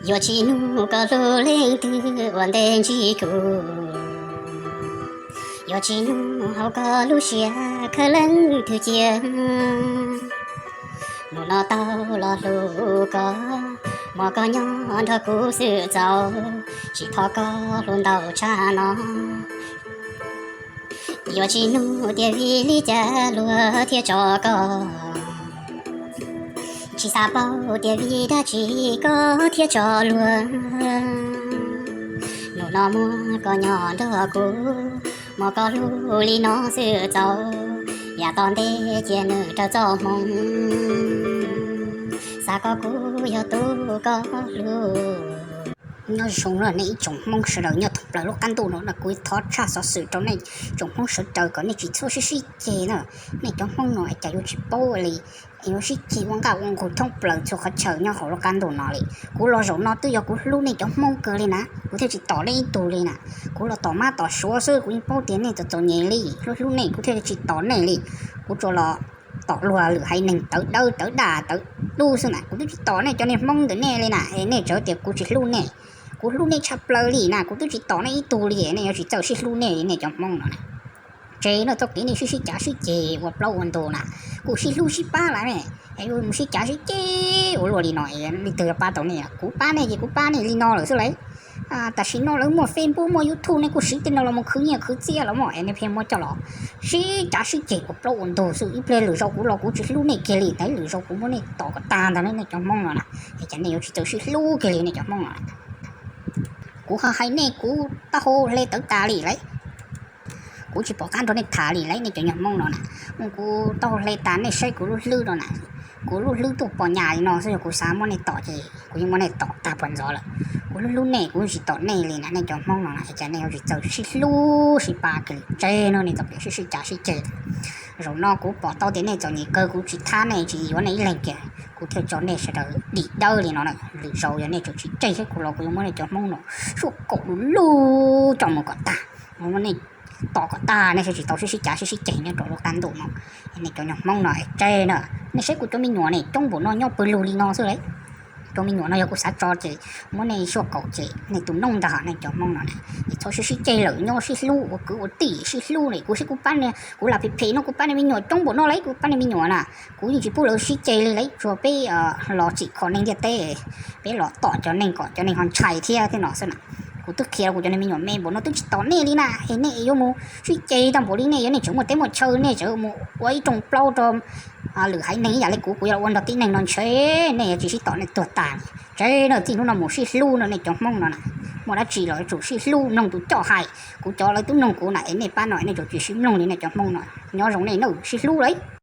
Yuav tsis nug koj hlub leej twg ua ntej ntsib kuv, yuav tsis nug hauv koj lub siab khawb leej twg cia. Hnub no tau los hlub koj, muaj koj nyob nrog kuv xwb txaus, tsis thov koj hlub ntau tshaj no. Yuav tsis nug tias vim li cas luag thiaj tso koj, tsis xav paub tias vim dab tsi koj thiaj tso luag. Hnub no muaj koj nyob nrog kuv, muaj koj hlub li no xwb txaus, yav tom ntej cia nws raws txoj hmoo, xav kom kuv yog tus koj hlub. Nyob zoo nej ib tsoom Hmoob sawv daws nyob thoob plaws lub qab ntuj no, kuv thov tshaj xov xwm rau nej tsoom Hmoob sawv daws kom nej tsis txhob sib sib ceg na. Nej cov Hmoob no es cas yuav tsis paub li, yuav sib ceg ua nqaj ua nqug thoob plaws txhua qhov chaw nyob hauv lub qab ntuj no li. Kuv los zaum no twb yog kuv hlub nej cov Hmoob kawg li na, kuv thiaj tsis tom nej ib tug li na. Kuv los tom mab tom suav xwb, kuv yeej paub tias nej txom txom nyem li, hlub hlub nej kuv thiaj tsis tom nej li. Kuv tsuas los tom luag lwm haiv neeg tawv dawb tawv daj tawv dub xwb na, kuv twb tsis tom nej cov niag Hmoob ntawm nej li na, es nej txawm tias kuv tsis hlub nej. Kuv hlub nej tshaj plaws li na, kuv twb tsis tom nej ib tug li, nej yuav tsis txawj sib hlub nej li nej cov Hmoob no na. Tseg no txoj kev nej sib sib cav sib ceg ua plaub ua ntug na, kuv sib hlub sib pab lawm, es yuav mus sib cav sib ceg ua luaj li no, leej twg yuav pab tau nej? Kuv pab nej ces kuv pab nej li no lawm xwb lauj. Tam sim no lawv muaj Facebook muaj YouTube, nej kuj siv tej no los mus khwv nyiaj khwv txiaj los mas, es nej pheej muab coj los sib cav sib ceg ua plaub ua ntug xwb. Ib pliag lwm zaus kuv los kuv tsis hlub nej kiag li, lwm zaus kuv muab nej tom kom tag ntag nej cov Hmoob no na. Es cas nej yuav tsis txawj sib hlub kiag li nej cov Hmoob no na? Kuv ho hais nej kuv taub hau hle tawv tas li lauj. Kuv tsis pom qab nrog nej tham li lauj nej cov niag Hmoob no na. Kuv taub hau hle tas nej saib kuv lub hlwb no na. Kuv lub hlwb tuaj pom nyas li no xwb, yog kuv xav muab nej tom ces kuv yeej muab nej tom tag puag ntxov lawm. Kuv hlub hlub nej kuv tsis tom nej li na nej cov Hmoob no na, es cas nej yuav tsis txawj sib hlub sib pab kiag li? Tseg no nej txoj kev sib sib cav sib ceg. Zaum no kuv pom tau tias nej txom nyem kawg, kuv tsis thab nej tsis yuav nej ib leeg kiag, kuv thiaj tso nej sawv daws dim dawb li no na. Lwm zaus yog nej tseem tsis tseg thiab kuv los kuv yuav muab nej cov Hmoob no suab kaum du lug coj mus kom tag. Muab nej tom kom tag, nej thiaj tsis tau sib sib cav sib sib ceg nyob rau lub qab ntuj no. Nej cov niag Hmoob no es tseg na. Nej saib kuv cov me nyuam ne coob npaum no nyob pawg lug li no xwb lauj. Cov me nyuam no yog kuv xav tso ces muab nej suab kaum ces nej tus nooj ntag nej cov Hmoob no na. Es txhob sib sib ceg lawm, nyob sib hlub ua kwv ua tij sib hlub ne. Kuv saib kuv pab, kuv lam phem phem no kuv pab nej me nyuam coob npaum no lauj, kuv pab nej me nyuam na. Kuv yeej tsis pub lawv sib ceg li lauj, tsuas peb los txhim kho neeg ntiaj teb, peb los tom cov neeg kom cov neeg ho ntshai thiab thiab no xwb na. Kuv twb qhia kuv cov niag me nyuam me npaum no twb tsis tom nej li na, es nej yuav mus sib ceg tau npaum li nej, yog nej tseem muaj teb muaj chaw nej tseem mus ua ib rooj plaub rau lwm haiv neeg ib yam li kuv, kuv yuav los ua nrog tib neeg no ntshe nej yuav tsis sib tom nej tuag tag. Tseg na, txij hnub no mus sib hlub no nej cov Hmoob no na. Muaj dab tsi los yuav tsum sib hlub, mloog tus coj hais. Kuv cov lawv twb mloog kuv na, es nej pab no nej tsuas tsis sib mloog li nej cov Hmoob no. Nyob zoo nej nawb, sib hlub lauj.